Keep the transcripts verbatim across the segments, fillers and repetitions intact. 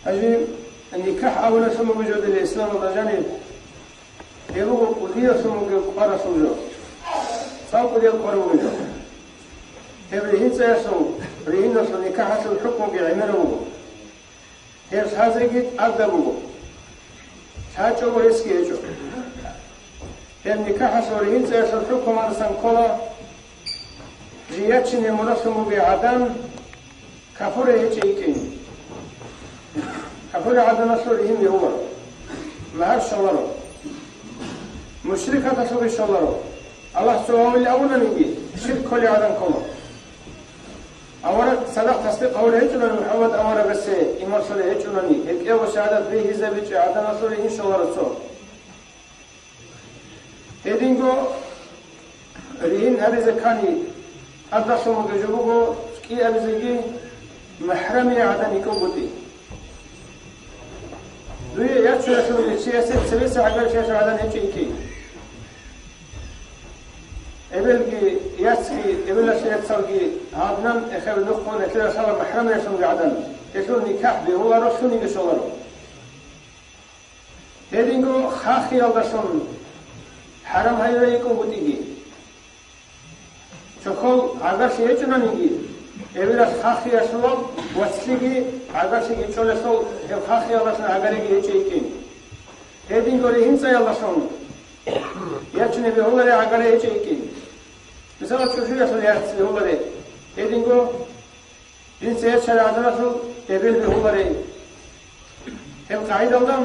Гьанже никахӀ абуналъун буго жодила исламалда жаниб, гьеб буго кӀудиялъун бугеб къваралъул жо. Цав кӀудиял къварав вугев жо. Гьеб ригьинцӀаялъул, ригьиналъул никахӀалъул хӀукмуги гӀемерав вуго. Гьеб лъазеги тӀадаб буго. ЛъачӀого гьесги гьечӀо. Гьеб никахӀалъул ригьинцӀаялъул хӀукму гьадасан ккола, жиячине муралъун бугей гӀадан, капурай гьечӀей йикӀин. Капурай гӀаданалъул ригьин бегьуларо. Магьар щоларо. Мушрикаталъулги щоларо. Аллагь цо вавилан абунаниги, ширк кколей гӀадан ккола. Авараг цадахъ тасдикъ гьавулев гьечӀунани, МухӀаммад аварагасе иман лъолев гьечӀунани, гьеб кӀиябго шагьадат бихьизабичӀей гӀаданалъул ригьин щоларо цо. Гьединго ригьин гьабизе ккани, тӀадалъун бугеб жо буго кӀиабизеги, махӀрамияв гӀадан йикӀунгутӀи. Дуе ячулелъул чиясе цебесеб гӀагарлъиялъул гӀадан гьечӀей йикӀин. Эбелги яцги, эбелалъул яцалги гьадинан эхеб нухъун гьелъул рахъалъ махӀрамиялъунги гӀадан, гьелъул никахӀ бегьуларо, лъуниги щоларо. Гьединго хахиялдалъун хӀарам гьайве йикӀунгутӀиги. Чохьол гӀагарлъи гьечӀунаниги, эбелалъ хахиялъулаб вацлъиги гӀагарлъиги чӀолелъул гьеб хахиялдалъун гӀагариги гьечӀей йикӀин. Гьединго ригьинцӀаялдалъун ячине бегьуларей гӀагарей гьечӀей йикӀин. Мисалалъ, чӀужуялъул яц бегьуларей. Гьединго Жинца яцарей гӀаданалъул эбел бегьуларей. Гьеб къагӀидалда,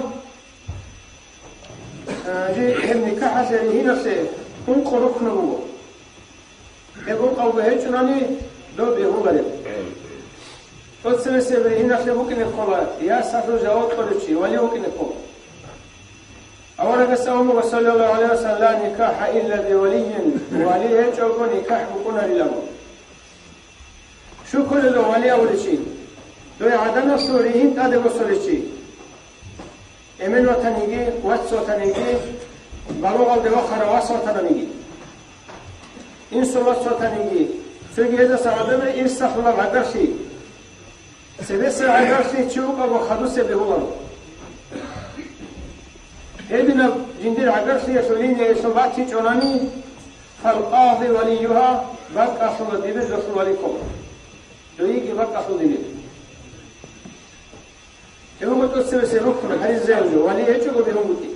а, жи-, гьеб никахӀалъе ригьиналъе ункъо рукну буго. Гьеб ункъабго гьечӀунани, доб бегьулареб. ТӀоцебесеб ригьиналъе букӀине ккола, ясалъул жаваб кьолев чи, вали вукӀине ккола. Аварагас абун буго, саллаллагьу гӀалайгьи ва саллам, «Ла никахӀа илла би валиййин», вали гьечӀого никахӀ букӀунарилаго. Щуккулелъул вали абулев чи, дой гӀаданалъул ригьин тӀаде босулев чи. Эмен ватаниги, вац ватаниги, балугъалде вахарав вас ватаниги, инсул вас ватаниги, цоги гьезаса гӀадамал ирсалъулаб гӀагарлъи, цебесеб гӀагарлъи чи вукӀаго хадусеб бегьуларо. Гьединаб жиндир гӀагарлъиялъул линиялъул батичӀонани, «Фал-къази валиюгьа», бакӀалъула дибирзалъул вали ккола. Дуеги бакӀалъул дибир. Гьеб буго тӀоцебесеб рукну, гьаризе жо, вали гьечӀого бегьунгутӀи.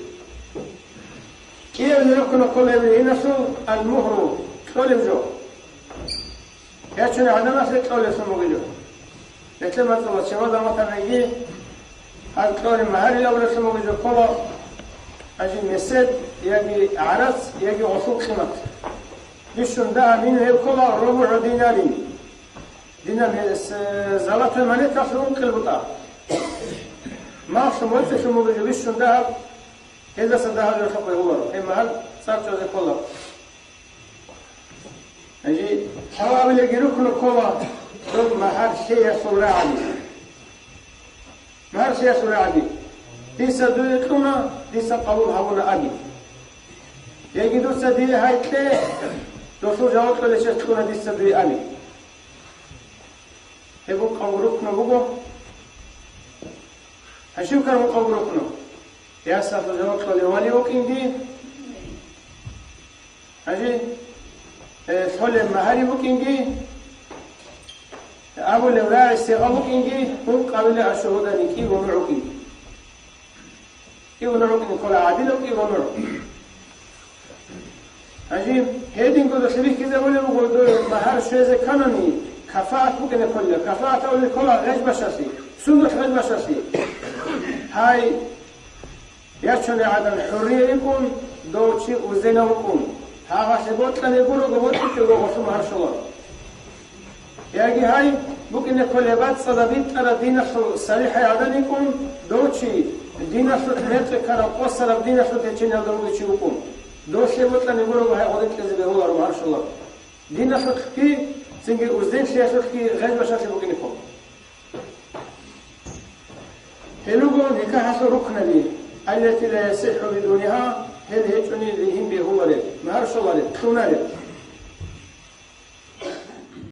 КӀиабилеб рукну ккола гьеб ригьиналъул ал-мугьру, кьолеб жо. Ячуней гӀаданалъе кьолелъун бугеб жо. БетӀер мацӀула чемодан ватаниги, гьаб кьолеб магьарил абулелъун бугеб жо ккола, гьанже месед, яги гӀарац, яги гъолъул къимат. Бищун дагьаб мингьу гьеб ккола рубугӀу динарин. Динар гьес, э, золотой монеталъул ункъил бутӀа. Малъун моцӀилъун бугеб жо бищун дагьаб, гьелдаса дагьаб жо лъухъ бегьуларо. Гьеб магьар цӀар чӀвазе ккола. Гьанже лъабабилебги рукну ккола доб магьар лъеялъул рагӀаби. Магьар лъеялъул рагӀаби. Дица дуе кьуна, дица къабул гьабуна аби. Яги дуца дие гьай кье, досул жаваб кьолесес кьуна дица дуе аби. Гьеб ункъабго рукну буго. Гьанже щиб ккараб ункъабго рукну? Ясалъул жаваб кьолев вали вукӀинги, гьанже, э, лъолеб магьари букӀинги, абулеб рагӀи сигъал букӀинги, ункъабилеб ашугьудани кӀиго нугӀ букӀинги. КӀиго нугӀ букӀине ккола, гӀадилав кӀиго нугӀ. Гьанже гьединго досда бихьизабулеб буго, дой магьар щвезе кканани, кафаат букӀине ккола. Кафаат абулеб ккола гъеж башалъи, сундулъ гъеж башалъи. Гьай, ячуней гӀадан хӀуррия йикӀун, дов чи узенав вукӀун, гьагъалъе бокьани гурого, бокьичӀого гъолъул магьар щоларо. Яги гьай, букӀине кколеб бацӀцӀадаб битӀараб диналъул салихӀай гӀадан йикӀун, дов чи, диналъул мекъи ккараб, къосараб диналъул течениялда вугев чи вукӀун, довлъе бокьани гурого гьай гъодин кьезе бегьуларо, магьар щоларо. Диналъулъги, цинги узденлъиялъулъги гъеж башалъи букӀине ккола. Гьел руго никахӀалъул рукнаби, аллати ла ясихӀу бидуниха, гьел гьечӀони ригьин бегьулареб, магьар щолареб, кьунареб.